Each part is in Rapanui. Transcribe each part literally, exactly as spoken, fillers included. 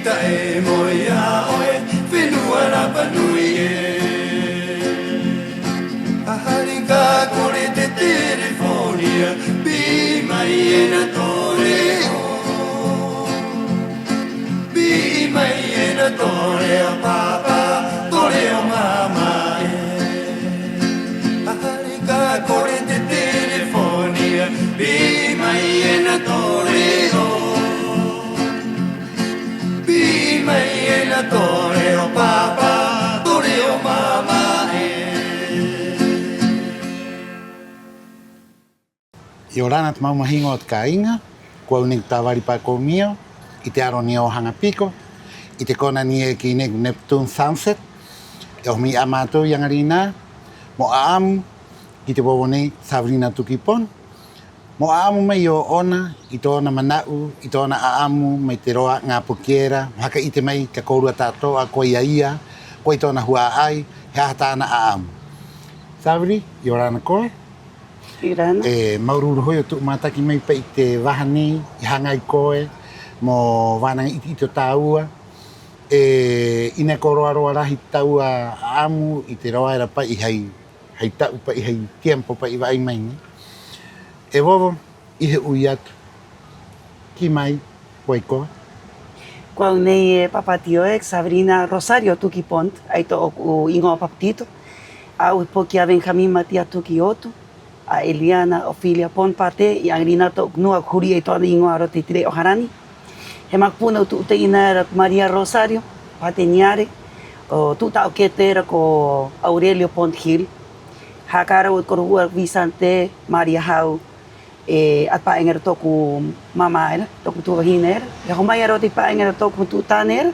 Ka emoe 'ā 'oe, fenua Rapa Nui ē. A hare ka kore te telefoni ia, pi'i mai ena tore 'ō. Pi'i mai ena tore o pāpā, tore o māmā ē. A hare ka kore te telefoni ia, pi'i mai ena tore 'ō. Pi'i mai ena tore o pāpā, tore o māmā ē. 'Iorana te mau mahiŋo o te kāiŋa. Ko au nei ko Tāvari Pakomio, 'i te aro nei o Haŋa Piko, 'i te kona nei e kī nei ko Neptune Sunset. E oho mai 'ā mātou 'i 'aŋarinā mo 'a'amu ki te vovo nei Sabrina Tuki Pond. Mo 'a'amu mai ō'ona i tō'ona mana'u, i tō'ona 'a'amu mai te roa ŋā poki era, mo haka 'ite mai ki a kōrua ta'ato'a, ko ai a ia, ko ai tō'ona hua'ai, he aha tā'ana 'a'amu. Sabri, 'iorana koe. 'Iorana. E māuru-uru hoi o tu'u mātaki mai pa'i i te vaha nei i haŋa ai koe mo vānaŋa 'iti-'iti o tāua. 'E 'ina e ko roa-roa rahi te tāua 'a'amu i te roa era pa'i hai hai ta'u pa'i, hai tiempo pa'i i va'ai mai nei. E vovo, 'i he 'ui atu, kī mai, ko ai koe? Ko au nei, e pāpātio ē, ko Sabrina Rosario Tuki Pond, 'ai tō'oku 'īŋoa papatito. A au he poki a Benjamín Matías Tuki Otu, a Eliana Ofilia Pond Pate, 'i 'aŋarinā tō'oku nua ko huri ai tō'ona 'īŋoa a roto i te re'o harani. He makupuna o tu'u teina era ko María Rosario Pate Niare, o tu'u ta'okete era ko Aurelio Pond Hill. Haka rau o te korohu'a ko Vicente María Hau, 'e a te pā'iŋa era tō'oku māmā era, tō'oku matu'a vahine era. He oho mai a roto i te pā'iŋa era tō'oku matu'a tane era,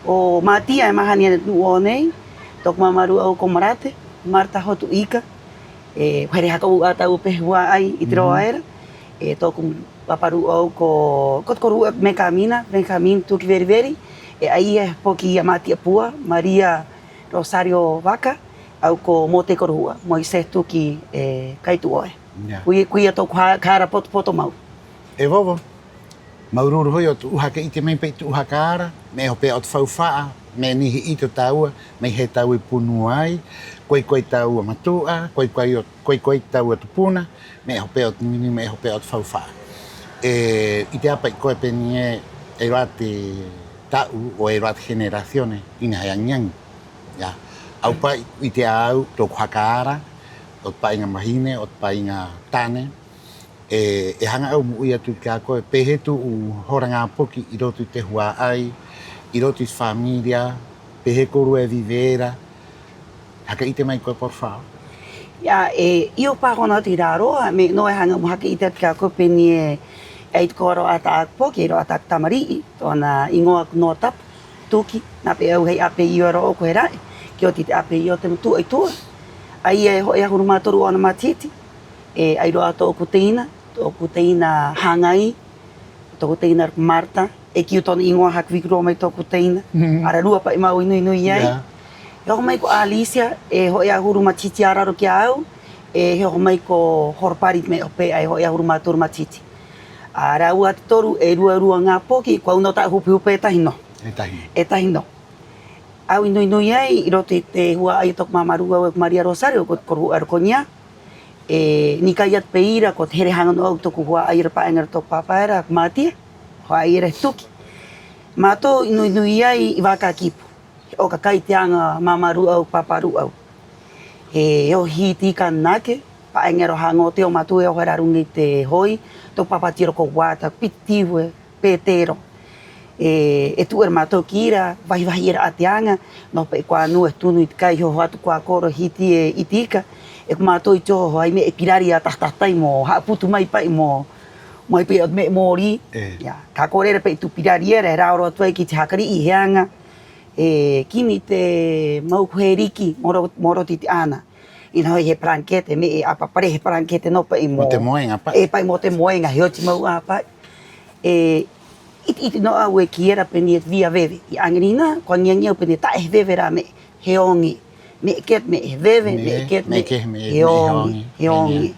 o Matia, e māhani ena te nu'u o nei, tō'oku māmārū'au ko Marate, Marta Hotu Ika, 'e ko here haka 'ou 'ā tāua pē he hua'ai i te roa era. 'E tō'oku pāpārū'au ko, ko te korohu'a ko Mekamina Benjamín Tuki Veriveri, 'e a ia he poki i a Matia Pua, María Rosario Vaca, a au ko Mote korohu'a, Moisés Tuki, e, Kaitu'oe. Ko ia, ko ia tō'oku ha-, haka ara poto-poto mau. E vovo. Māuru-uru hoi o tu'u haka 'ite mai pa'i, tu'u haka ara, me'e hope'a o te faufa'a, me'e nei he 'ite o tāua, me'e hē tāua i punua ai, ko ai, ko ai tāua matu'a, ko ai, ko ai o, ko ai, ko ai tāua tupuna, me'e hope'a o te nui-nui, me'e hope'a o te faufa'a. 'E 'ite 'ā pa'i koe pē nei ē, e ai rō 'ā te ta'u 'o e ai rō 'ā te generaciones 'ina he aŋi-aŋi. Ya. A au pa'i, 'ite 'ā a au, tō'oku haka ara, o te pā'iŋa vahine, o te pā'iŋa tane, 'e, e haŋa a au mo 'ui atu ki a koe, pē hē tu'u hora ŋā poki 'i roto i te hua'ai, 'i roto i te familia, pē hē kōrua e vive era, haka 'ite mai koe, por favor. Ya, e, 'io pāhono atu i rā roa, me'e nō e haŋa mo haka 'ite atu ki a koe pē nei ē, e ai te koro 'ā tā'aku poki, e ai rō 'ā tā'aku tamari'i, tō'ona 'īŋoa ko Noa Tapu Tuki, nā pē au hai 'āpē io era ō'oku he ra'e, ki oti i te 'āpē io o te matu'a i tu'a. A ia e ho'e 'ahuru mā toru ō'ona matahiti, e ai rō 'ā tō'oku teina, tō'oku teina haŋai, tō'oku teina era ko Marta, e kī o tō'ona 'īŋoa haka viki rō mai tō'oku teina, ararua pa'i māua i nui-nui ai. He oho mai ko Alicia, e ho'e 'ahuru matahiti araro ki a au, 'e he oho mai ko Horopari, me'e hope'a, e ho'e 'ahuru mā toru matahiti. A rāua te toru, e rua-rua ŋā poki, ko au nō ta'a hupe-hupe e tahi nō. E tahi nō. E tahi nō. A au i nui-nui ai 'i roto i te hua'ai o tō'oku māmārū'au e ko María Rosario, ko te korohu'a era ko Niá. 'E nī kai atu pē ira, ko te here haŋa nō a au ki tō'oku hua'ai era, pā'iŋa era o tō'oku pāpā era, ko Matia, hua'ai era he Tuki. Mātou i nui-nui ai 'i Vakakipu. He 'oka kai te aŋa māmārū'au, pāpārū'au. He oho hī tika ananake, pā'iŋa era o Haŋote, o mātou e oho era a ruŋa i te hoi, tō'oku pāpātio era ko Uata, ko Piti Tivu, e Petero. 'E, e tu'u era mātou ki ira, vahi-vahi era 'ā te aŋa, noho pa'i kuā nua e tunu i te kai, he oho atu kuā koro, hiti e 'ite ika, 'e ko mātou i te oho hai me'e pirari a taha-taha tai mo ha'aputu mai pa'i mo, mo ai pa'i o te me'e mōrī. Ya, ka kore era pa'i tū pirari era, e rao rō atu ai ki te hakari'i he aŋa, e kimi te mau ko he riki mo ro-, mo roto i te 'ana. 'Ina ho'i he parankete, me'e 'āpapare he parankete nō pa'i mo, mo te moeŋa pa'i. E pa'i mo te moeŋa, he oti mau 'ā pa'i. E 'iti-'iti nō a au e kī era pē nei ē te via veve. 'I 'aŋarinā, ko aŋi-aŋi a au pē nei ē ta'e he veve rā me'e, he oŋe. Me'e kete, me'e he veve, me'e kete, me'e, me'e kete, me'e, he oŋe, he oŋe.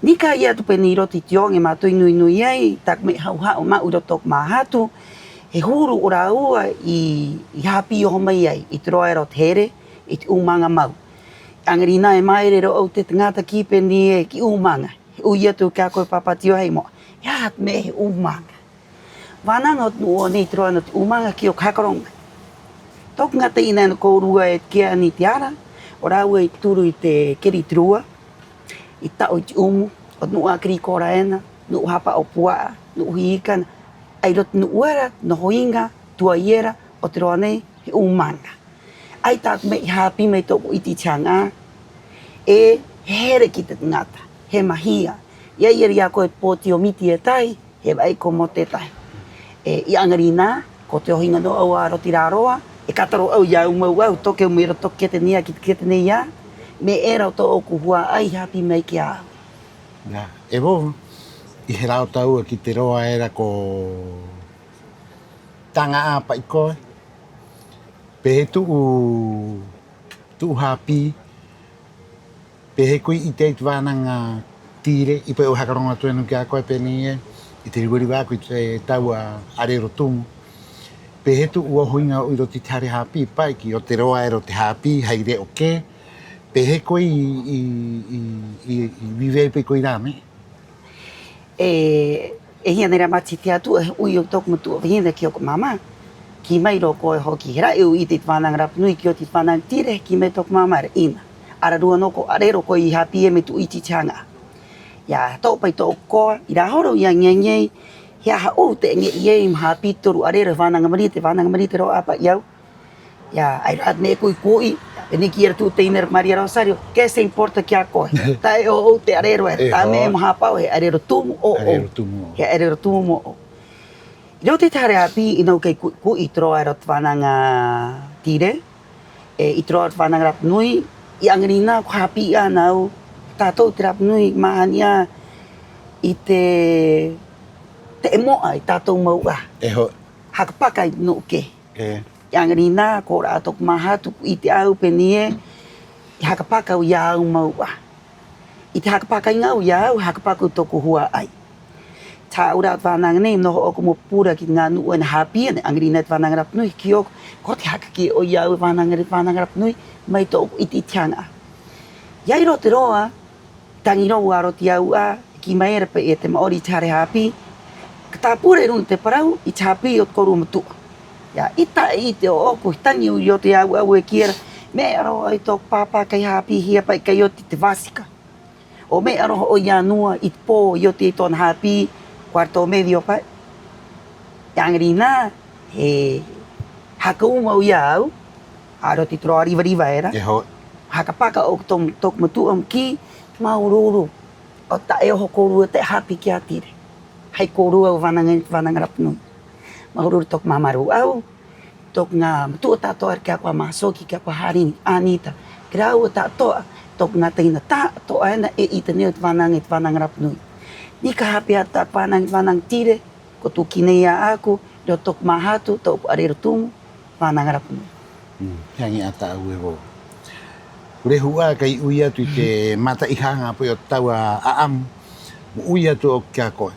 Nī kai atu pē nei ē 'i roto i te oŋe mātou i nui-nui ai, tā'aku me'e ha'u-ha'u ma'u 'i roto o tō'oku māhatu, He huru o rāua i, i hāpī oho mai ai i te roa era o te here, i te 'ūmaŋa mau. 'Aŋarinā e māere rō 'ā te taŋata kī pē nei ē: "Ki 'ūmaŋa." He 'ui atu ki a koe, pāpātio, hai mo'a, "¿He aha te me'e he 'ūmaŋa?" Vānaŋa o te nu'u o nei i te roa ena o te 'ūmaŋa, kī ō'oku haka roŋo mai. Tō'oku ŋā taina ena kōrua e take'a nei i te ara, o rāua i turu i te keri i te rua, i ta'o i te 'umu, o te nu'u agricultura ena, nu'u hāpa'o pua'a, nu'u hī ika ena. 'Ai rō te nu'u era, noho iŋa, tuai era, o te roa nei, he 'ūmaŋa. 'Ai tā'aku me'e i hāpī mai tō'oku 'iti-'iti haŋa 'ā, 'e he here ki te taŋata, he mahia. I ai era i a koe te pōtio miti e tahi, he va'ai koe mo tētahi. 'E i 'aŋarinā, ko te oho iŋa nō 'ā a roto i rā roa, e kata rō 'ā i a au mau 'ā, toke au mai roto kete nei 'ā ki te kete nei 'ā, me'e era o tō'oku hua'ai i hāpī mai ki a au. Nā, e Vova, 'i hē rā o tāua ki te roa era ko taŋa 'ā pa'i koe, pē hē tu'u, tu'u hāpī, pē hē koe i 'ite ai te vānaŋa Tire? 'Ī pa'i au e haka roŋo atu ena ki a koe pē nei ē, i te riva-riva aka i te tāua 'arero tumu, pē hē tu'u oho iŋa ō'ou 'i roto i te hare hāpī, pa'i ki o te roa era o te hāpī, hai re'o kē, pē hē koe i, i, i, i, i vive ai pa'i koe i rā me'e? E, e hia nei rā matahiti atu, e 'ui o tō'oku matu'a vahine ki ō'oku māmā: "Kī mai rō koe hoki, he ra'e au i 'ite i te vānaŋa rapa nui ki oti i te vānaŋa Tire, kī mai tō'oku māmā era." 'Ina, ararua nō ko 'arero koe i hāpī ai mai tu'u 'iti-'iti haŋa 'ā. Ia, to'o pa'i tō'oku koa, 'i rā hora au i aŋi-aŋi ai, he aha 'ō'ou te aŋi-aŋi ai mo hāpī i te toru 'arero, he vānaŋa Marite, vānaŋa Marite rō 'ā pa'i a au. Ia, 'ai rō 'ā te me'e koe i ku'u 'ī, pē nei kī era tu'u teina era ko María Rosario: "¿Qué se importa ki a koe? Ta'e ō'ou te 'arero era, ta'e me'e mo hāpa'o, he 'arero tumu ō'ou." 'Arero tumu ō'ou. He 'arero tumu ō'ou. 'I roto i te hare hāpī, 'ina au kai ku'i-ku'i i te roa era o te vānaŋa Tire, 'e i te roa era o te vānaŋa rapa nui, i 'aŋarinā ko hāpī 'ana a au, tātou te rapa nui, māhani 'ā i te, te 'emo'a i tātou mau 'ā. E ho'i. Haka paka i te nu'u kē. E. I 'aŋarinā, ko rā tō'oku māhatu ko 'ite 'ā a au pē nei ē, i haka paka a au i a au mau 'ā. 'I te haka paka iŋa a au i a au, he haka paka a au i tō'oku hua'ai. Te hā'aura'a o te vānaŋa nei, mo noho ō'oku mo pura ki te ŋā nu'u ena hāpī ena, 'aŋarinā i te vānaŋa rapa nui, he kī ō'oku: "Ko te haka kī 'oi i a au e vānaŋa, vānaŋa rapa nui mai tō'oku 'iti-'iti haŋa 'ā." I ai rō te roa, taŋi rō au a roto i a au 'ā, e kī mai era pa'i e te ma'ori i te hare hāpī: "Ka tāpura 'i ruŋa i te parau, i te hāpī o te kōrua matu'a." Ia, i ta'e 'ite ō'oku, he taŋi au i roto i a au 'ā, e kī era: "Me'e rō 'ā i tō'oku pāpā kai hāpī hia pa'i kai oti i te vasika. 'O me'e rō 'ā 'oi a nua i te pō i oti i tō'ona hāpī, cuarto medio pa'i." I 'aŋarinā, he haka 'uma au i a au a roto i te roa riva-riva era. E ho'i. Haka paka ō'oku i tō-, tō'oku matu'a mo kī: "Māuru-uru. 'O ta'e oho kōrua ta'e hāpī ki a Tire. Hai kōrua au vānaŋa, vānaŋa rapa nui." Māuru-uru tō'oku māmārū'au, tō'oku ŋā matu'a ta'ato'a era, ki a koe a Masoki, ki a koe a Harini, Anita, ki a rāua ta'ato'a, tō'oku ŋā taina ta'ato'a ena e 'ite nei o te vānaŋa, i te vānaŋa rapa nui. Ni ka hāpī atu tā'aku vānaŋa, i te vānaŋa Tire, ko tu'u kī nei 'ā'aku, 'i roto i tō'oku māhatu, tō'oku 'arero tumu, vānaŋa rapa nui. Mm, he aŋi 'ā tā'au, e Vova. Ko rehu 'ā kai 'ui atu i te mata'ihaŋa pa'i o te tāua 'a'amu, mo 'ui atu ō'oku ki a koe.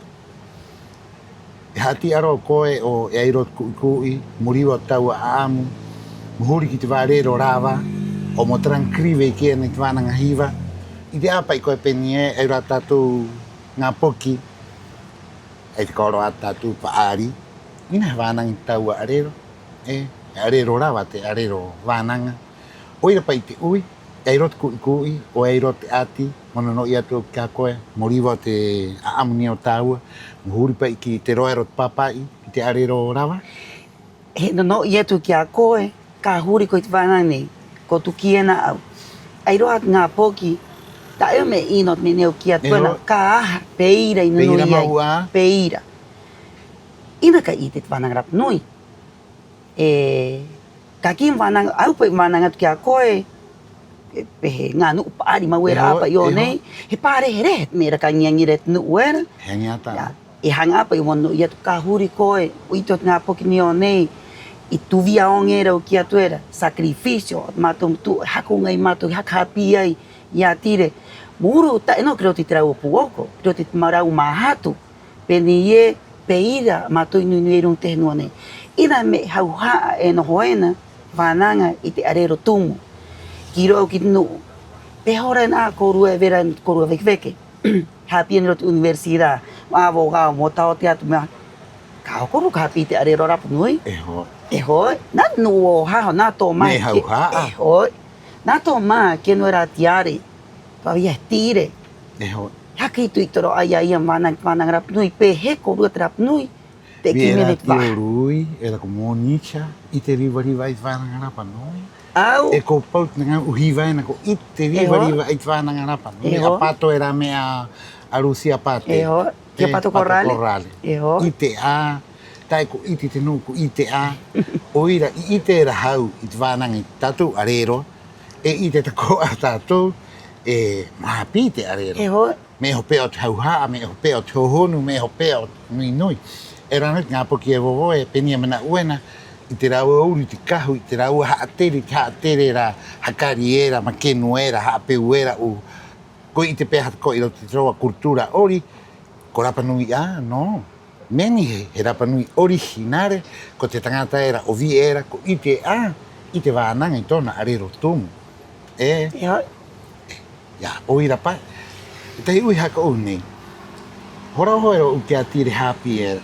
E ha'ati'a rō koe 'o e ai rō te ku'i-ku'i mo riva o te tāua 'a'amu, mo huri ki te 'arero rava, 'o mo transcribe i kī ena i te vānaŋa hiva. 'Ite 'ā pa'i koe pē nei ē, e ai rō 'ā tātou ŋā poki, ai te koro 'ā tātou pa'ari, 'ina he vānaŋa i te tāua 'arero, 'e he 'arero rava te 'arero vānaŋa. 'O ira pa'i te 'ui, e ai rō te ku'i-ku'i 'o e ai rō te 'ati mo no-no'i atu ō'oku ki a koe mo riva o te 'a'amu nei o tāua, mo huri pa'i ki te roa era o te pāpa'i, ki te 'arero rava. He no-no'i atu ki a koe, ka huri koe i te vānaŋa nei, ko tu'u kī ena a au: ai rō 'ā te ŋā poki, ta'e me'e 'ina o te me'e nei au kī atu ena, ka aha, pē ira i no-no'i ai, pē ira. 'Ina kai 'ite te vānaŋa rapa nui. 'E ka kī mo vānaŋa, a au pa'i mo vānaŋa atu ki a koe, e, he ŋā nu'u pa'ari mau era 'ā pa'i o nei, he pārehe-rehe te me'e era ka aŋi-aŋi era e te nu'u era. He aŋi 'ā tā'au. 'E haŋa 'ā pa'i au mo no-no'i atu, ka huri koe 'o 'ite o te ŋā poki nei o nei i tū via oŋe era au kī atu era, sacrificio o te mātou matu'a, e haka uŋa i a mātou i haka hāpī ai i a Tire, mo uru ta'e nō ki roto i te rāua pū'oko, ki roto i te rāua māhatu, pē nei ē, pē ira a mātou i nui-nui ai 'i ruŋa i te henua nei. 'Ina me'e hauha'a e noho ena vānaŋa i te 'arero tumu. Kī rō au ki te nu'u, ¿pē hora ena 'ā kōrua e vera ena te kōrua veke-veke? Hāpī ena 'i roto i te universidad, mo abogado, mo taote atu, mo... Ka oho kōrua ka hāpī i te 'arero rapa nui. E hoi. E hoi. Nā nu'u o haho, nā tō mā. Me'e hauha'a. E hoi. Nā tō mā, kē nō era tiare, tō ia he tire. E hoi. Haka 'ito-'ito rō 'ā i a ia mo vānaŋa i te vānaŋa rapa nui, pē hē kōrua te rapa nui. Te... Vī era te 'ō rui, era ko Monicha, 'ite riva-riva 'ā i te vānaŋa rapa nui. Au. 'E ko Pau te ŋā 'uhiva ena ko 'ite riva-riva 'ā i te vānaŋa rapa nui. E hoi. A Pato era me'e a, a Lucia Pate. E hoi. Ki a Pato Corrales. E hoi. 'Ite 'ā, ta'e ko 'ite te nu'u, ko 'ite 'ā. 'O ira i 'ite era a au i te vānaŋa i te tātou 'arero, 'e 'ite tako'a a tātou, 'e mo hāpī i te 'arero. E hoi. Me'e hope'a o te hauha'a, me'e hope'a o te hōhonu, me'e hope'a o te nui-nui. E rā nō te ŋā poki, e vovo, e pē nei e mana'u ena i te rāua uru i te kahu, i te rāua ha'atere, i te ha'atere era hakari era, makenu era, ha'apeu era, 'o ko 'ite pēaha tako'a 'i roto i te rāua cultura 'ori, ko rapa nui 'ā, nō. Me'e nei he, he rapa nui original, ko te taŋata era 'o Vi'e era ko 'ite 'ā i te vānaŋa i tō'ona 'arero tumu. 'E... E hoi. Ia, 'o ira pa'i. E tahi 'ui haka 'ou nei. Hora oho era ō'ou ki a Tire hāpī era.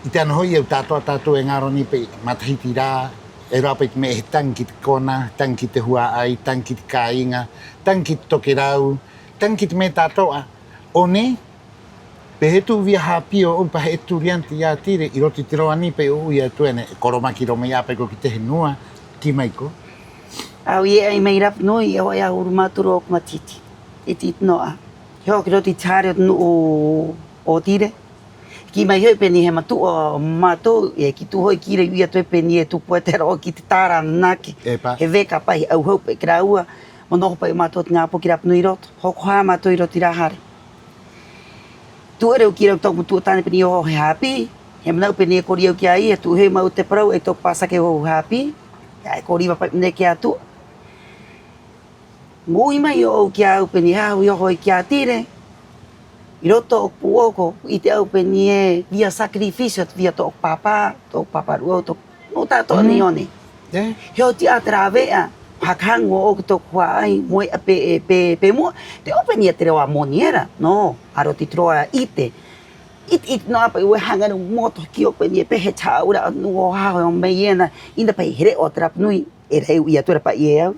'Ite 'ana ho'i au ta'ato'a, tātou e ŋaro nei pa'i matahiti rā, e rā pa'i te me'e he taŋi ki te kona, taŋi ki te hua'ai, taŋi ki te kāiŋa, taŋi ki te tokerau, taŋi ki te me'e ta'ato'a. 'O nei, ¿pē hē tu'u via hāpī ō'ou pa he estudiante i a Tire 'i roto i te roa nei pa'i ō'ou i a tu'u ena, e koromaki rō mai 'ā pa'i koe ki te henua, kī mai koe? A au i e'a mai rapa nui, e ho'e 'ahuru mā toru ō'oku matahiti. 'Iti-'iti nō 'ā. He oho ki roto i te hare o te nu'u o Tire. Kī mai ho'i pē nei he matu'a o mātou, e kī tu'u ho'i ki reira i a tu'u pē nei e tu'u poeta era ō'oku ki te tara ananake. He veka pa'i, he 'auhau pa'i ki a rāua mo noho pa'i o mātou te ŋā poki rapa nui 'i roto. Hoko hā a mātou 'i roto i rā hare. Tu'u era au kī rō ki tō'oku matu'a tane pē nei i oho he hāpī, he mana'u pē nei e kori au ki a ia, tu'u ho'i ma'u te parau e tō'oku pasake e oho hāpī. Ia, e ko riva pa'i pē nei ki a tu'u. Mo 'ui mai ō'ou ki a au pē nei he aha au i oho ai ki a Tire. 'I roto tō'oku pū'oko, 'ite au pē nei ē via sacrificio te vida o tō'oku pāpā, tō'oku pāpā ruau, tō'oku nu'u ta'ato'a nei 'o nei. He oti 'ā te rāve'a, haka haŋu ō'oku ki tō'oku hua'ai mo e'a pē, pē, pē mu'a. Te 'ō pē nei ē te reo 'ā moni era nō, a roto i te roa 'ite. 'Iti-'iti nō 'ā pa'i au e haŋa rō mo to'o ki ō'oku pē nei ē pē hē te hā'aura'a o te nu'u o haho e oho mai ena, 'ina pa'i he re'o o te rapa nui era e u'i atu era pa'i e au.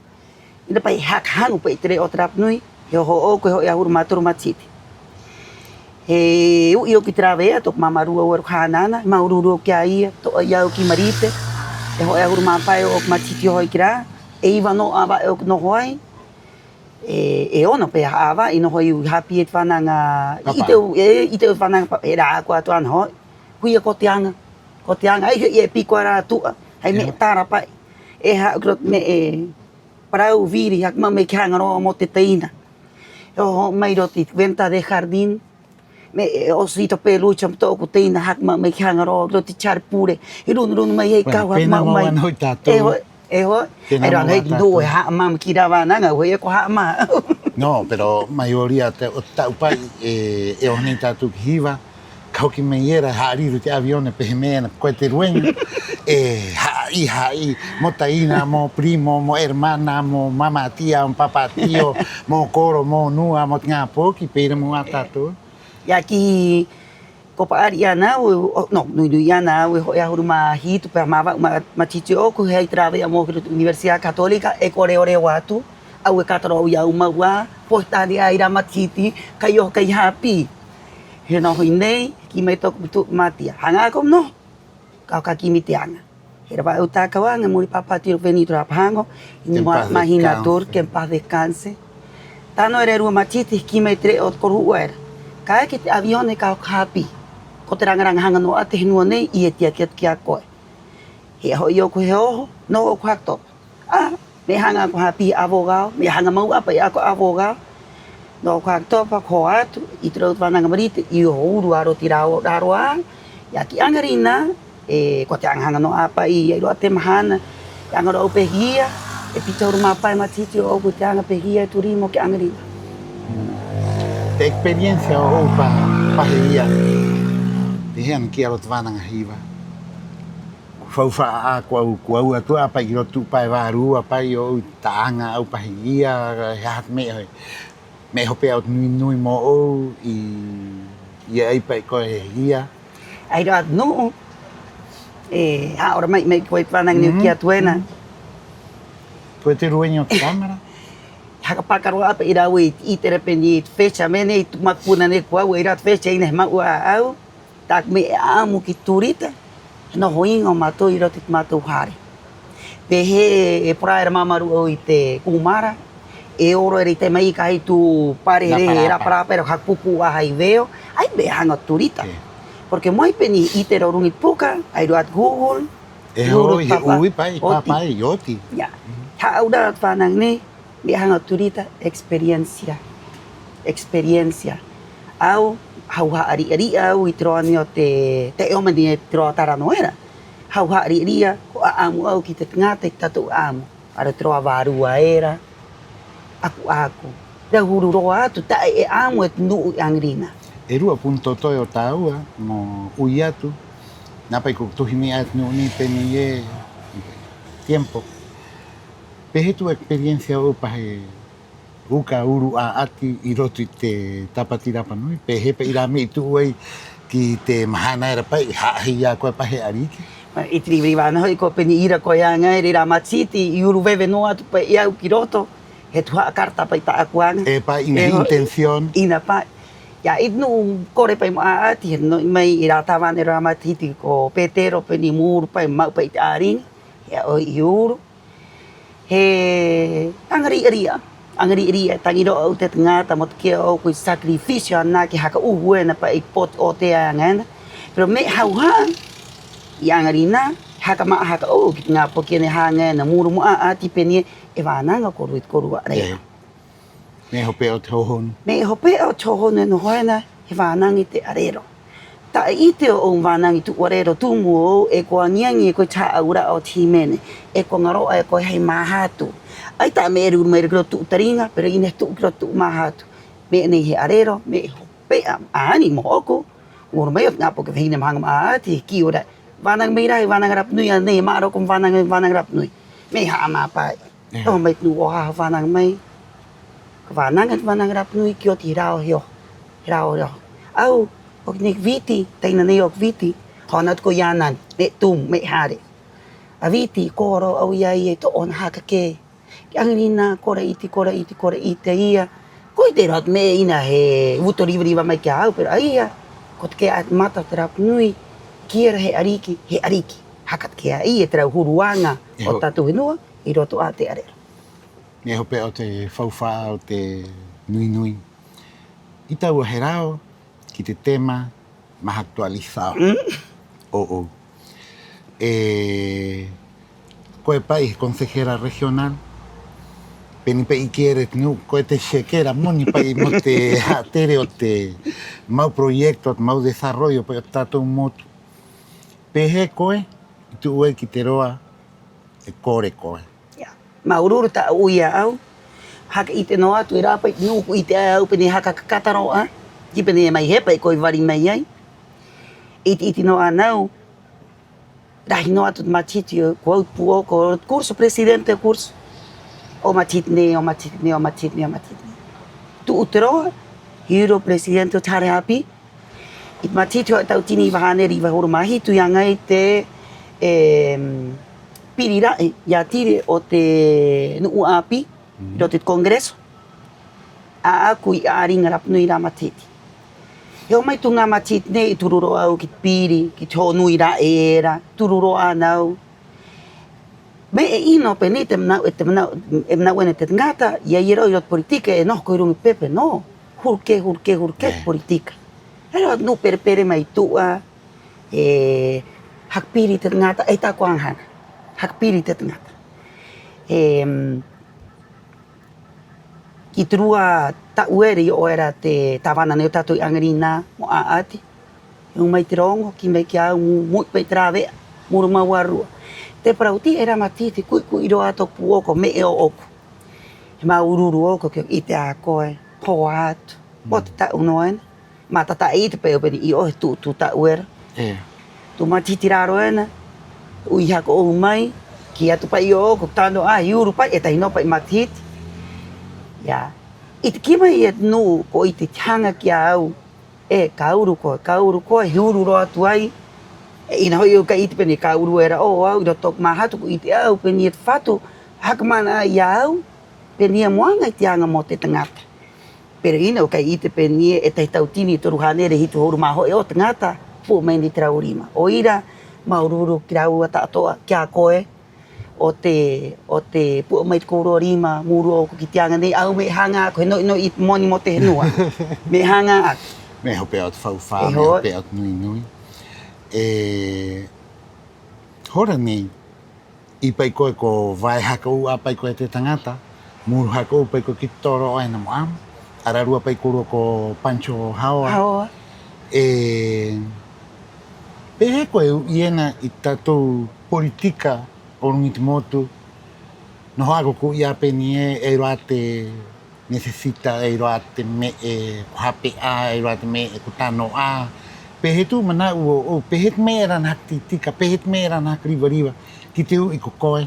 'Ina pa'i he haka haŋu pa'i te re'o o te rapa nui, he oho ō'oku e ho'e 'ahuru mā toru matahiti. He u'i ō'oku i te rāve'a, tō'oku māmārū'au era ko Hānana, he māuru-uru ō'oku ki a ia, to'o i a au ki Marite, e ho'e 'ahuru mā pae ō'oku matahiti i oho ai ki rā, e iva nō 'āva'e ō'oku noho ai, e, e ono pēaha 'āva'e i noho ai au i hāpī ai te vānaŋa, i te, e, i te vānaŋa pa-, e rā ko atu 'ana ho'i, koia ko te aŋa, ko te aŋa, ai ho'i e piko a rā tu'a, hai me'e tara pa'i, e ha'u ki roto me'e, parau viri, haka ma'u mai ki Haŋa Roa mo te taina. E oho mai roto i te venta de jardín, me'e osito peluche mo tō'oku taina, haka ma'u mai ki Haŋa Roa, roto i te charpure, he runu-runu mai ai kahu, haka ma'u mai. E ho'i, e ho'i. Ai rā nei te nu'u e ha'amā ki rā vānaŋa, au ho'i e ko ha'amā. No, pero mayoría o te, o te ta'u pa'i e, e oho nei tātou ki Hiva, ka hoki mai era, ha'ariro i te avión, pē hē me'e ena, koe te rueŋa, e ha'a'i, ha'a'i, mo taina, mo primo, mo hermana, mo mama tía, mo papá tío, mo koro, mo nua, mo te ŋā poki, pē ira mau 'ā tātou. Ia ki, ko pa'ari 'ana au, o, no, nui-nui 'ana au e ho'e 'ahuru mā hitu, pēaha mā va'u ma-, matahiti ō'oku, he ai te rāve'a mo oho ki roto i te Universidad Católica, e ko reo-reo atu, a au e kata rō au i a au mau 'ā, pohe tane 'ā i rā matahiti, kai oho kai hāpī. He noho 'i nei, he kī mai tō'oku matu'a, Matia, haŋa koe mo noho, ka oho ka kimi te aŋa. He rava'a au tā'aku aŋa, muri pāpātio Benito Rapahango, i te Imaginatur, que en paz descanse. Tano era e rua matahiti, he kī mai te re'o o te korohu'a era: Ka eke te avión ka oho ka hāpī. Ko te raŋa-raŋa haŋa nō 'ā te henua nei 'ī e tiaki atu ki a koe. He ho'i ō'oku he oho, noho ō'oku haka topa. 'Ā, me'e haŋa 'ā ko hāpī, abogado, me'e haŋa mau 'ā pa'i 'ā ko abogado. Noho ō'oku haka topa, ko ho'o atu i te rāua vānaŋa Marite, i oho uru a roto i rā, rā roa. Ia ki 'aŋarinā, e, ko te aŋa haŋa nō 'ā pa'i, e ai rō 'ā te mahana, e aŋa rō au pē hia, e piti 'ahuru mā pae matahiti ō'oku i te aŋa pē hia, e turismo ki 'aŋarinā. Te experiencia ō'ou pa, pa he ia, pē hē ana kī a roto i te vānaŋa Hiva? Faufa'a 'ā ko au, ko au a tu'a pa'i ki roto i tu'u pae vārua pa'i o au i te ta'aŋa a au pa he ia, he aha te me'e, me'e hope'a o te nui-nui mō'ou i, i ai pa'i koe he ia. 'Ai rō 'ā te nu'u, e, ha'aoroma'i mai koe te vānaŋa nei o kī atu ena. Koe te dueño o te cámara. Haka paka rō 'ā pa'i rāua i te 'ite era pē nei ē, i te fecha me'e nei, i te matapuna nei ko au, 'ai rō 'ā te fecha 'ina he ma'u 'ā a au. Tā'aku me'e 'a'amu ki te tūrita, he noho iŋa o mātou 'i roto i te mātou hare. Pē hē e pora'a era māmāru'u au i te kūmara, e oro era i te ma'ika hai tū pare rapa-rapa era haka pūpū 'ā hai veo, 'ai me'e haŋa o te tūrita. Porque mo ai pē nei 'ite era o ruŋa i te puka, 'ai rō 'ā te Google, e huru, he u'i pa'i, pāpa'i, oti. Ia, hā'aura'a te vānaŋa nei, me'e haŋa o te tūrita, experiencia. Experiencia. A au, hauha'a ri'a-ri'a a au i te roa nei o te, ta'e 'ō mai nei te roa tarano era. Hauha'a ri'a-ri'a, ko 'a'amu a au ki te taŋata i te tātou 'a'amu. Arā te roa vārua era, 'aku-'aku. Rauhuru rō atu, ta'e e 'a'amu e te nu'u i 'aŋarinā. E rua punto toe o tāua mo 'ui atu, nā pa'i ko tuhi mai 'ā te nu'u nei pē nei ē, tiempo. Pē hē tu'u experiencia ō'ou pa he uka uru 'a'ati 'i roto i te Tāpati Rapa Nui? Pē hē pa'i rā me'e i tu'u ai ki te mahana era pa'i, ha'ahē i a koe pa he 'ariki? I te riva-riva 'ana ho'i ko pē nei ira ko e aŋa era i rā matahiti i uru veve nō atu pa'i a au ki roto, he tuha'a karta pa'i tā'aku aŋa. E pa'i, 'ina he intención. 'Ina pa'i. Ia, i te nu'u kore pa'i mo 'a'ati, he nō mai i rā tāvana era o rā matahiti ko Petero pē nei mo uru pa'i, ma'u pa'i i te 'āriŋi, he 'a'ohi i uru. He aŋa ri'a-ri'a, aŋa ri'a-ri'a, taŋi rō 'ā te taŋata mo take'a ō'oku i te sacrificio ananake haka 'uhu ena pa'i i te pote 'ōtea e aŋa ena. Pero me'e hauha'a i 'aŋarinā, haka ma'a haka 'ou ki te ŋā poki ena e haŋa ena mo uru mo 'a'ati pē nei ē, e vānaŋa kōrua i te kōrua 'arero. Me'e hope'a o te hōhonu. Me'e hope'a o te hōhonu e noho ena, he vānaŋa i te 'arero. Ta'e 'ite ō'ou mo vānaŋa i tu'u 'arero tumu ō'ou, e ko aŋi-aŋi, e koe te hā'aura'a o te hīmene, e ko ŋaro'a, e koe hai māhatu. 'Ai ta'a me'e era i uru mai era ki roto tu'u tariŋa, pero 'ina he tu'u ki roto tu'u māhatu. Me'e nei he 'arero, me'e hope'a, 'ā'ani mō'oku. Uru mai o te ŋā poki vahine mo haŋa mo 'a'ati, he kī ora, vānaŋa mai rā, he vānaŋa rapa nui, 'ana nei e ma'a rō koe mo vānaŋa, vānaŋa rapa nui. Me'e ha'amā pa'i. To'o mai te nu'u 'ohaha vānaŋa mai. Ka vānaŋa te vānaŋa rapa nui ki oti he rao he oho. He rao he oho. A au, 'o ki nei ko Viti, taina nei 'o ko Viti. Hōnatu koe i a nani, me'e tumu, me'e hare. A Viti, ko oro a au i a ia i to'o ō'ona haka kē. Ki 'aŋarinā, kora 'iti, kora 'iti, kora 'iti a ia. Ko 'ite era te me'e 'ina he uto riva-riva mai ki a au, pero a ia ko take'a 'ā te mata o te rapa nui. Kī era he 'ariki, he 'ariki. Haka take'a a ia te rauhuru aŋa o te tātou henua 'i roto 'ā te 'arero. Me'e hope'a o te faufa'a o te nui-nui. I tāua he rao ki te tema más actualizado ō'ou. E, koe pa'i he consejera regional, pē nei pa'i i kī era e te nu'u, koe te chequera moni pa'i mo te ha'atere o te mau proyecto, o te mau desarrollo pa'i o te tātou motu. Pē hē koe i tu'u ai ki te roa e kore koe? Ia. Māuru-uru ta'a 'ou i a au. Haka 'ite nō atu era pa'i te nu'u ko 'ite 'ā e au pē nei haka kakata rō 'ā. Kī pē nei e mai hē pa'i koe i vari mai ai. 'Iti-'iti nō 'ana a au. Rahi nō atu te matahiti ko au te pū'oko o te curso, presidente o curso. 'O matahiti nei, 'o matahiti nei, 'o matahiti nei, 'o matahiti nei. Tu'u te roa, he uru presidente o te hare hāpī. 'I te matahiti ho'i ta'utini iva hānere iva huru mā hitu i aŋa ai te, em, piri ra'e i a Tire o te nu'u 'āpī, 'i roto i te Congreso. 'Ā'aku i 'āriŋa rapa nui i rā matahiti. He oho mai tū ŋā matahiti nei i turu rō 'ā a au ki te piri, ki te hōnui ra'e era, turu rō 'ana a au. Me'e 'ino pē nei te mana'u, e te mana'u, e mana'u ena te taŋata, i a ia rō 'i roto te politika, e noho koe 'i ruŋa i te pepe, nō. Huru kē, huru kē, huru kē te politika. E rō nu'u pere-pere mai tu'a, e haka piri te taŋata, e tā'aku aŋa haŋa. Haka piri te taŋata. E, mm, Ki te rua ta'u era i o'o era te tāvana nei o tātou i 'aŋarinā mo 'a'ati. He uŋa mai te roŋo, kī mai ki a au mo, mo u'i pa'i te rāve'a, mo uru mau ararua. Te parauti'a era matahiti, ku'i-ku'i rō 'ā tō'oku pū'oko, me'e ō'oku. He māuru-uru ō'oku ki oho 'ite 'ā koe, hoa atu. Mo te ta'u nō ena. Mata ta'e 'ite pa'i au pē nei i oho he tu'u tū ta'u era. Tū matahiti raro ena, 'Ui haka 'ou mai, kī atu pa'i ō'oku, tano 'ā, he uru pa'i, e tahi nō pa'i matahiti. Ia. 'Ite kī mai e te nu'u ko 'ite te haŋa ki a au, 'e ka uru koe, ka uru koe, he uru rō atu ai. 'E 'ina ho'i au kai 'ite pē nei ē: ka uru era 'ō au, 'i roto i tō'oku māhatu ko 'ite 'ā au pē nei ē te Fatu haka mana 'ā i a au pē nei ē mo aŋa i te aŋa mo te taŋata. Pero 'ina au kai 'ite pē nei ē, e tahi tautini e toru hānere hitu 'ahuru mā ho'e o taŋata pu'a mai nei te rāua rima. 'O ira, māuru-uru ki a rāua ta'ato'a, ki a koe, 'o te, 'o te pu'a mai i te kōrua rima mo uru ō'oku ki te aŋa nei. A au me'e haŋa 'ā koe, he no'i-no'i i te moni mo te henua. Me'e haŋa 'ā koe. Me'e hope'a o te faufa'a, me'e hope'a o te nui-nui. 'E hora nei, 'ī pa'i koe ko vae haka 'ou 'ā pa'i koe e te taŋata, mo uru haka 'ou pa'i koe ki te toro'a ena mo 'amo, ararua pa'i kōrua ko Pancho Haoa. Haoa. 'E pē hē koe e u'i ena i te tātou poritika o ruŋa i te motu? Noho 'ā koe ko u'i 'ā pē nei ē, e ai rō 'ā te necesita, e ai rō 'ā te me'e ko hape 'ā, e ai rō 'ā te me'e ko tano 'ā. Pē hē tū mana'u ō'ou, pē hē te me'e era ana haka tī-tika, pē hē te me'e era ana haka riva-riva ki te u'i ko koe?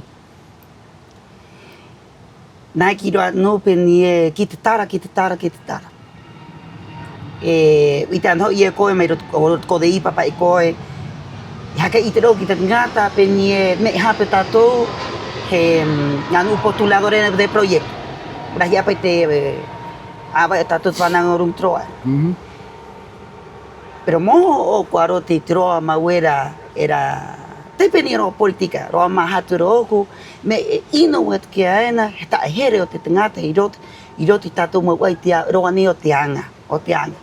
Nā, e kī rō 'ā te nu'u pē nei ē: ki te tara, ki te tara, ki te tara. E 'ite 'ana ho'i e koe mai roto, o roto i te CODEIPA pa'i koe, e haka 'ite rō ki te taŋata pē nei ē: me'e hape o tātou, he, mm, ŋā nu'u postulador ena de proyecto. Rahi 'ā pa'i te, e, 'āva'e o tātou te vānaŋa o ruŋa i te roa. Pero mo oho ō'oku a roto i te roa mau era, era, te pē nei ē roa poritika, roa māhatu era ō'oku, me'e 'ino au e take'a ena, he ta'e here o te taŋata 'i roto, 'i roto i te tātou mau 'aite'a roa nei o te aŋa, o te aŋa.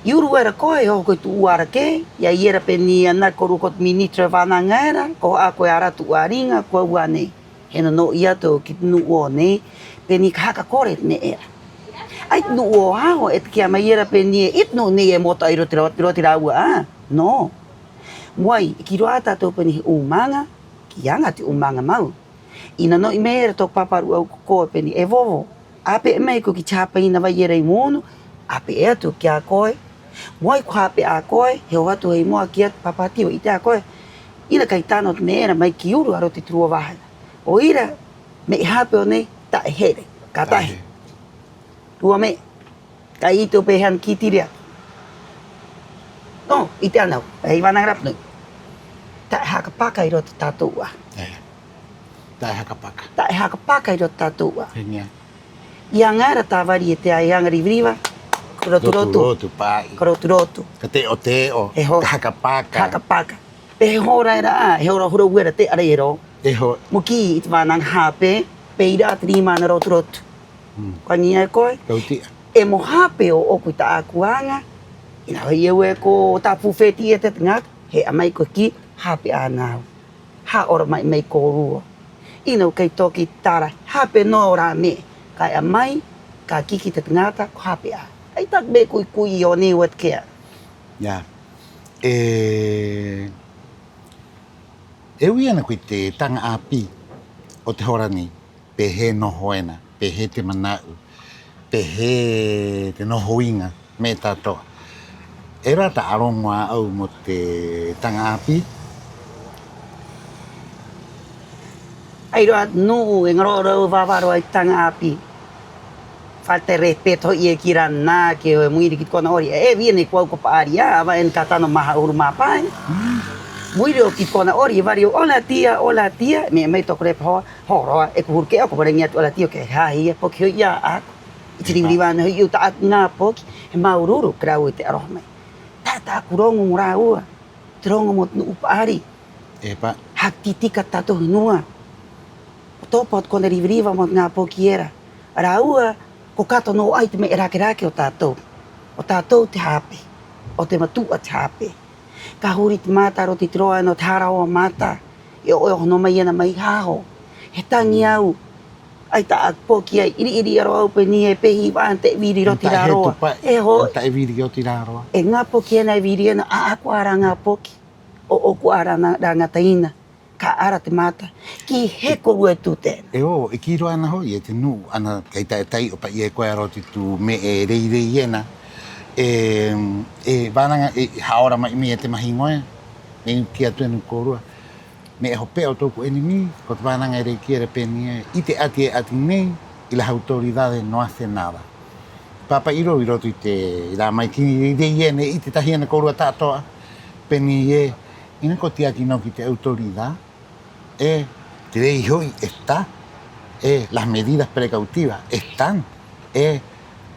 I uru era koe, he oho koe i tu'u ara kē, i ai era pē nei ē ana kōrua ko te ministro e vānaŋa era, ko oho 'ā koe a rā tu'u 'āriŋa, ko au 'ā nei. He no-no'i atu ki te nu'u o nei pē nei ē ka haka kore te me'e era. 'Ai te nu'u o haho e take'a mai era pē nei ē: 'ite te nu'u nei e moto 'ā 'i roto i rā, 'i roto i rāua 'ā. No. Mo ai, e kī rō 'ā tātou pē nei ē: he 'ūmaŋa, ki aŋa te 'ūmaŋa mau. I no-no'i mai era tō'oku pāpārū'au ko koe pē nei ē: e vovo, 'āpe'e mai koe ki te hāpaina vai era 'i Mu'unu, 'āpe'e atu ki a koe. Mo ai ko hape 'ā koe, he oho atu hai moa kī atu: Pāpātio, 'ite 'ā koe, 'ina kai tano te me'e era mai ki uru a roto i te rua vaha era. 'O ira, me'e hape o nei, ta'e here. Ka tahi. Rua me'e. Ka 'ite au pē hē ana kī tire atu. No, 'ite 'ana au, e vānaŋa rapa nui. Ta'e haka paka 'i roto i te tātou 'ā. Ta'e haka paka. Ta'e haka paka 'i roto i te tātou 'ā. He ŋā. I aŋa era, tāvari, e te aŋa riva-riva, ka rotu-rotu. Rotu-rotu, pa'i. Ka rotu-rotu. Ka te'o-te'o. He hora. Ka haka paka. Ka haka paka. Pē he hora era 'ā, he hora hōrou era te 'arero. He hora. Mo kī i te vānaŋa hape, pē ira 'ā te rima ana rotu-rotu. Ko aŋi 'ā e koe. Ka uti 'ā. 'E mo hape ō'oku i tā'aku aŋa, 'ina ho'i au e ko tāpū fēti'i e te taŋata, he e'a mai koe kī, hape 'ana au. Ha'aoroma'i mai kōrua. 'Ina au kai toki tara, hape nō rā me'e. Ka e'a mai, ka kī ki te taŋata ko hape 'ā. 'Ai tā'aku me'e ku'i-ku'i o nei au e take'a. Ia. E, e u'i ena koe i te taŋa 'āpī o te hora nei. Pē hē noho ena, pē hē te mana'u, pē hē te noho iŋa, me'e ta'ato'a. E rata 'aroŋo 'ā au mo te taŋa 'āpī. 'Ai rō 'ā te nu'u e ŋaro'a rō au e vā-vā rō 'ā i te taŋa 'āpī. Falta de respeto ho'i e kī rā nā, ke mo iri ki te kona 'ori. E, e vi'e nei ko au ko pa'ari 'ā, a va'e ena ka tano maha 'ahuru mā pae. Mo iri 'o ki te kona 'ori, e vari au, hola tía, hola tía, me'e mai tō'oku repahoa. Hōroa, e ko huru kē 'ā, ko vare ŋi atu, hola tío, ke he hāhī ia poki ho'i 'ā 'ā'aku. 'Iti riva-riva ana ho'i au tā'aku ŋā poki, he māuru-uru ki a rāua i te 'aroha mai. Ta'e tā'aku roŋo mo rāua, te roŋo mo te nu'u pa'ari. Haka tī-tika te tātou henua. Ko topa o te kona riva-riva mo te ŋā poki era. A rāua, ko kato nō 'ā i te me'e rake-rake o tātou. O tātou te hape. O te matu'a te hape. Ka huri te mata a roto i te roa ena o te hara hoa mata, e 'oe oho nō mai ena mai haho. He taŋi au. 'Ai tā'aku poki 'ai, 'iri-'iri rō au pē nei ē: pē hē i va'a ana ta'e viri 'i roto i rā roa. E ho. Ta'e viri 'i roto i rā roa. E ŋā poki ena e viri ena, 'ā'aku 'ā rā ŋā poki. 'Ō'oku 'ā rā ŋā taina. Ka ara te mata. Ki hē kōrua e tute ena. E o, e kī rō 'ana ho'i e te nu'u, ana kai ta'e tai'o pa'i e koe a roto i tū me'e rei-rei ena. E, e vānaŋa, e ha'aoroma'i mai e te mahiŋo ē. E kī atu ena ki a kōrua. Me'e hope'a o tō'oku enemy, ko te vānaŋa era e kī era pē nei ē: 'ite 'ati e 'ati nei, y las autoridades no hacen nada. Pāpa'i rō 'i roto i te, i rā mai kini rei ena, e 'ite tahi ena kōrua ta'ato'a pē nei ē: 'ina ko tiaki nō ki te autoridad, 'e te rei ho'i está, 'e las medidas precautivas están, 'e,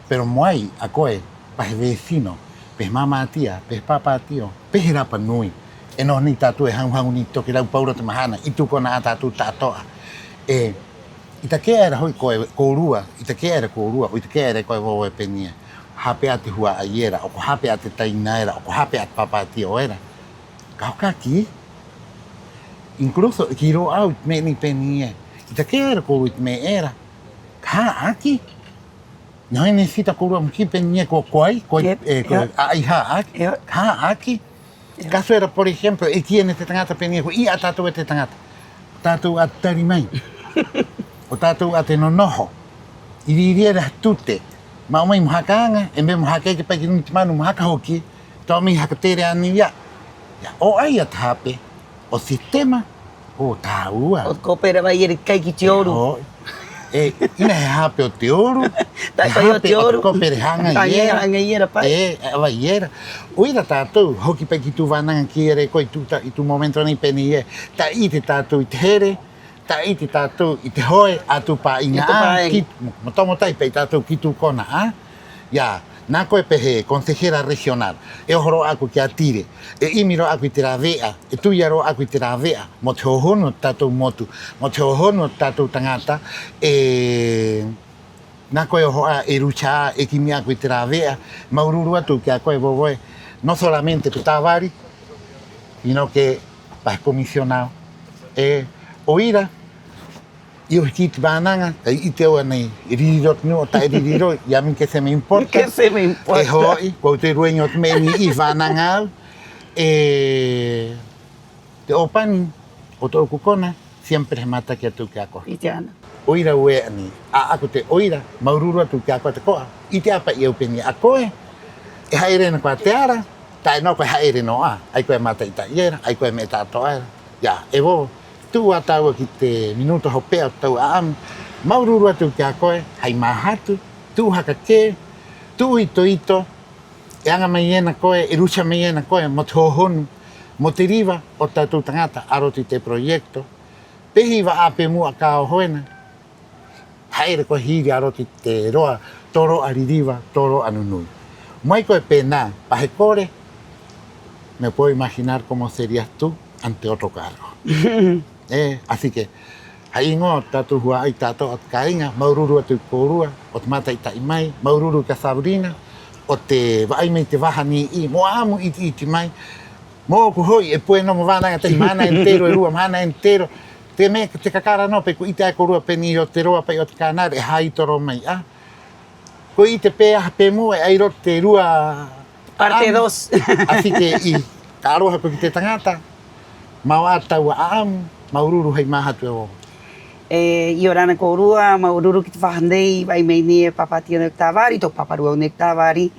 pero mo ai a koe pa he vecino, pe he māmātia, pe he pāpātio, pe he rapa nui. E noho nei tātou e haŋu-haŋu nei te tokerau paurō te mahana 'i tū kona 'ā tātou ta'ato'a. 'E i take'a era ho'i koe, kōrua, i take'a era kōrua, 'o i take'a era e koe, Vovo, pē nei ē: hape 'ā te hua'ai era, 'o ko hape 'ā te taina era, 'o ko hape 'ā te pāpātio era. Ka hoko 'ā kī. Incluso ki rō 'ā au i te me'e nei pē nei ē: i take'a era kōrua i te me'e era, ka hā'aki. No necesita kōrua mo kī pē nei ē: ko, ko ai, ko ai, e, ko ai hā'aki. Ka hā'aki. Caso era, por ejemplo, e kī ena e te taŋata pē nei ē: ko 'ī 'ā tātou e te taŋata, tātou 'ā te tari mai, 'o tātou 'ā te no-noho. I riri era he tute, ma'u mai mo haka aŋa, 'e me'e mo haka eke pa'i ki ruŋa i te manu mo haka hoki, to'o mai haka tere 'ā nei 'ā. Ia, 'o ai 'ā te hape? 'O sistema, 'o tāua. 'O te kope era, 'ava era i kai ki te oru. 'O, e, 'ina he hape o te oru, ta'e pa'i o te oru. He hape o te kope era e haŋai era. Haŋai era pa'i. E, 'ava era. 'O ira tātou, hoki pa'i ki tū vānaŋa kī era e koe 'i tū ta-, 'i tū momento nei pē nei ē: ta'e 'ite tātou i te here, ta'e 'ite tātou i te hoe a tū pā'iŋa 'ā, ki, mo, mo tomo tahi pa'i tātou ki tū kona 'ā. Ia, nā koe pē he consejera regional, e oho rō 'ā koe ki a Tire, e 'imi rō 'ā koe i te rāve'a, e tuia rō 'ā koe i te rāve'a mo te hōhonu o te tātou motu, mo te hōhonu o te tātou taŋata, 'e nā koe e oho 'ā, e rucha 'ā, e kimi 'ā koe i te rāve'a. Māuru-uru atu ki a koe, Vovo ē, no solamente pa Tāvari, sino que pa he comisionado. 'E 'o ira, i oho ki te vānaŋa, kai 'ite au ana i riri rō te nu'u 'o ta'e riri rō, y a mí qué se me importa. Qué se me importa. E ho'i, ko au te dueño o te me'e nei 'ī, vānaŋa au. 'E te 'ōpani o tō'oku kona, siempre he mātaki atu ki a koe. 'O ira au e e'a nei, 'ā'aku te 'o ira, māuru-uru atu ki a koe tako'a. 'Ite 'ā pa'i au pē nei ē: a koe e ha'ere ena koe a te ara, ta'e nō koe e ha'ere nō 'ā, 'ai koe e māta'i-ta'i era, 'ai koe e me'e ta'ato'a era. Ia, e Vovo, tu'u 'ā tāua ki te minuto hope'a o te tāua 'a'amu. Māuru-uru atu ki a koe hai māhatu, tu'u haka kē, tu'u ito-ito, e aŋa mai ena koe, e rucha mai ena koe mo te hōhonu, mo te riva o te tātou taŋata a roto i te proyecto. Pē hē i va'ā pe mu'a ka oho ena, ha'ere koe he iri a roto i te roa tōro'a ri-riva, tōro'a nu-nui. Mo ai koe pē nā pa he kore, me puedo imaginar cómo serías tú ante otro cargo. 'E, así que, hai 'īŋoa o te tātou hua'ai ta'ato'a o te kāiŋa, māuru-uru atu i a kōrua o te māta'i-ta'i mai, māuru-uru ki a Sabrina 'o te va'ai mai i te vaha nei 'ī mo 'a'amu 'iti-'iti mai. Mō'oku ho'i e puē nō mo vānaŋa tahi mahana entero, e rua mahana entero. Te me'e, te kakara nō, pē ko 'ite 'ā e kōrua pē nei ē: o te roa pa'i o te canal e hāito rō mai 'ā. Ko 'ite pēaha pe mu'a e ai rō te rua parte dos. Así que, 'ī, ka 'aroha koe ki te taŋata, mao 'ā te tāua 'a'amu. Māuru-uru hai māhatu, e Vovo. E, 'iorana kōrua, māuru-uru ki te vaha nei, va'ai mai nei e Pāpātio nei o Tāvari, tō'oku pāpārū'au nei o Tāvari,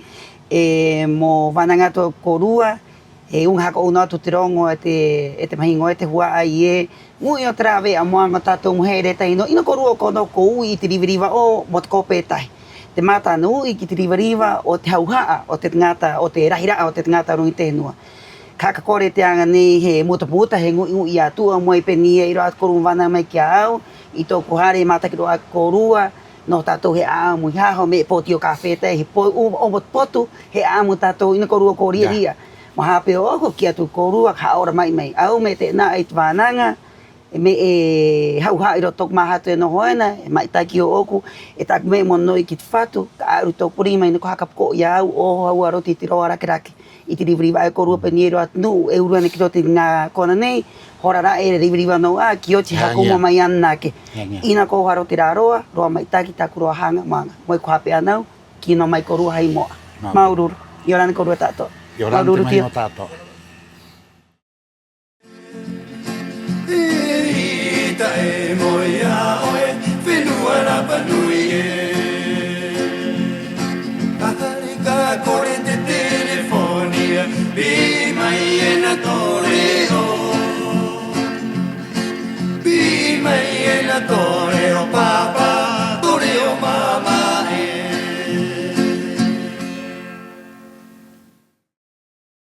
'e mo vānaŋa atu kōrua, he uŋa haka 'ou nō atu te roŋo e te, e te mahiŋo, e te hua'ai ē: ŋu'i o te rāve'a mo aŋa o tātou mo ha'ere e tahi nō. 'Ina kōrua ko nō ko u'i i te riva-riva 'ō mo te kope e tahi. Te mata ana u'i ki te riva-riva o te hauha'a o te taŋata, o te rahira'a o te taŋata o ruŋa i te henua. Ka haka kore te aŋa nei he muta-muta, he ŋu'i-ŋu'i i a tu'a, mo ai pē nei ē: e ai rō 'ā te kōrua mo vānaŋa mai ki a au, 'i tō'oku hare e mātaki rō 'ā kōrua, noho tātou he 'a'amu i haho, me'e poti o kāfē ta'e, he po-, 'o, 'o mo te potu, he 'a'amu tātou, 'ina kōrua ko ri'a-ri'a. Mo hāpē ō'oku, kī atu kōrua, ka ha'aoroma'i mai a au, me'e te nā 'ai te vānaŋa, e me'e hauha'a 'i roto tō'oku māhatu e noho ena, he ma'itaki ō'oku, e tā'aku me'e mo nui ki te Fatu, ka 'a'aru tō'oku rima 'ina ko haka poko'i i a au, oho a au a roto i te roa rake-rake. 'I te riva-riva 'ā e kōrua pē nei ē: e ai rō 'ā te nu'u e uru ena ki roto i te ŋā kona nei, hora ra'e e riva-riva nō 'ā, ki oti e haka uma mai ananake. 'Ina ko oho a roto i rā roa, roa ma'itaki, tā'aku roa haŋa mo aŋa. Mo ai ko hāpē 'ana a au, kī nō mai kōrua hai mo'a. Māuru-uru. 'Iorana kōrua ta'ato'a. 'Iorana te mahiŋo ta'ato'a.